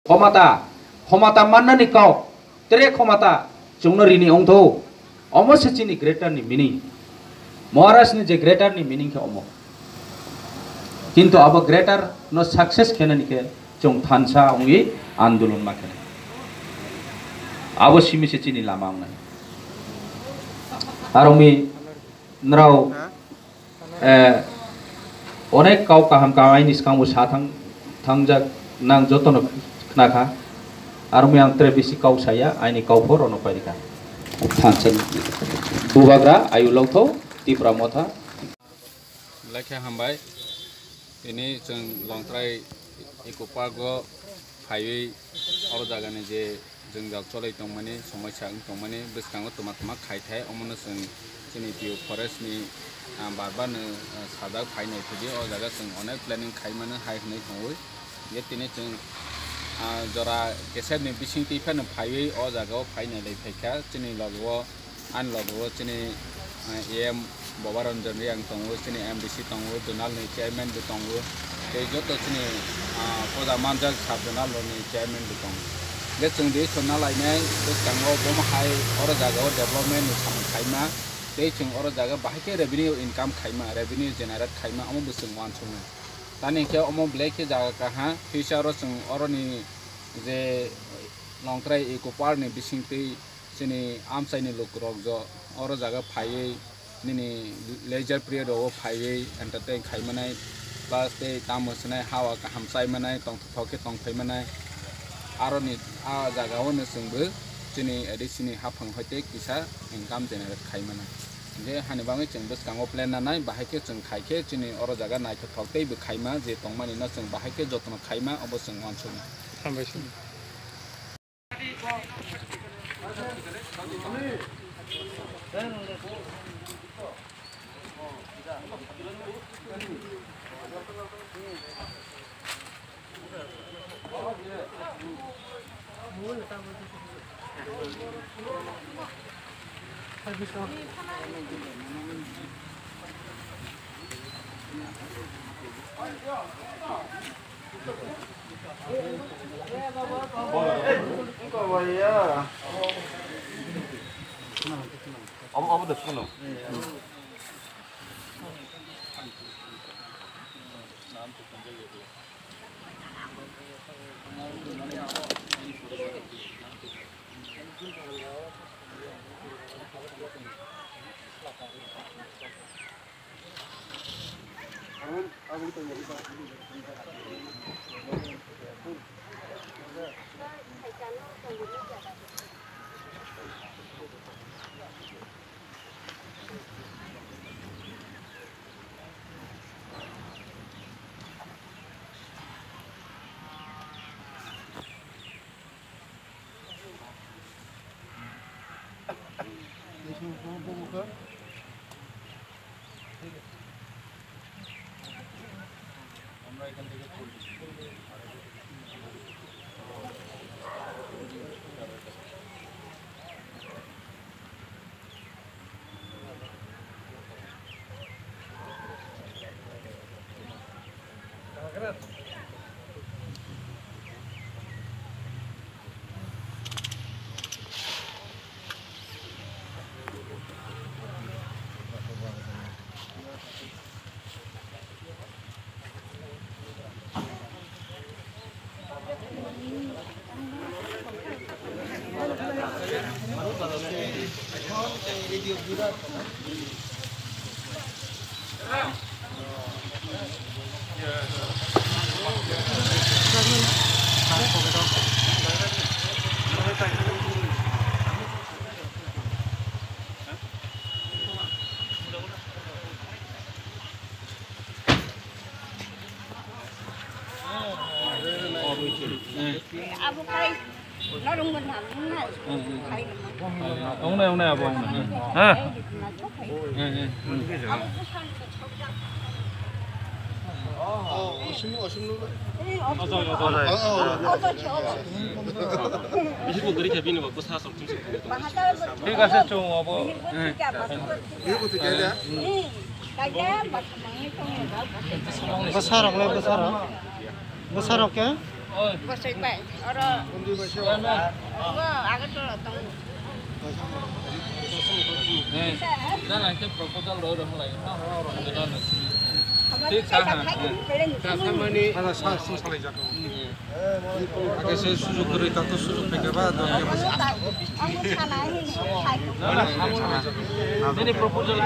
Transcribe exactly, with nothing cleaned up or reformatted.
Khomata, khomata mannani kok, tere khomata chwngno rini wngtho. Omo se chini greater ni meaning. Maharaj ni je greater ni meaning khe omo. Kintu abo greater no success khenani khe chwng thansa wngwi andolon ma khenai. Abo simi se chini lama wngnai. Aro mi nrao, eh, onek kau kaham kaham aini swkango sa thang, thangjak nang jotono khnakha. Aro mi ang tre bisi kau saya, aini kau pho rono pairikha. Thansa bubagra ayu longtho Tipra Motha. Lekha hambai. Tini chwng Longtrai Eco Park o phaiwi oro jagani je jwngjal cholai tongmani, somoisa wng tongmani bwskango twma twma khaithai, omono chwng chini P U Forest ni, ah, bar bar no, ah, sajak phai naithokdi. O jaga chwng onek planning khaimano hai hwnwi hwnwi. Je tini chwng, ah, jora keser ni bisingtwi phano phaiwi o jaga o phai nailai phaikha. Chini logo o Ani logo o chini, eh, E M Boba Ranjan Reang tongo, chini M D C tongo, zonal ni chairman bo tongo, tei joto chini, ah, puja manjak sub zonal rok ni chairman bo tongo. Je chwng di thonna lainai bwskango bomo hai oro jaga o development ni samung khaima, tei chwng oro jaga bahai khe revenue income khaima, revenue generate khaima, omo bo chwng uansuknai. Tamni khe omo belai khe jaga kaha, future o chwng oroni je Longtrai Eco Park ni bisingtwi chini amchaini lukurok jo oro jaga phaiwi nini leisure period rogo phaiwi entertain khaimanai, plus tei tamo swnai hawa kaham chaimanai, tongthok thok khe tongphaimanai. Aroni a jaga o no chwngbo chini A D C ni haphang hoi tei kisa income generate khaimanai. Hingkhe hani bagwi chwng bwskango plan nanai, bahai khe chwng khai khe chini oro jaga naithothok tei bo khaima je tongmani no chwng bahai khe jotono khaima, obo chwng uansuknai. Hambai sini. Obo, obo de, suno. Abo kai norong bo nam nai. Ong nai, ong nai, abo ong nai. Ha? Thik ase, chwng abo. Bwsarok le bwsarok. Bwsarok khe? Bosoi bai, oro. Oro Agartala tongo. Eh, jana ke proposal roi rong lai. Thik sa ha. Sa sa mani. Ada sa sa salai jago. Ake se sujug kori ta to sujug peke ba do. Ini proposal.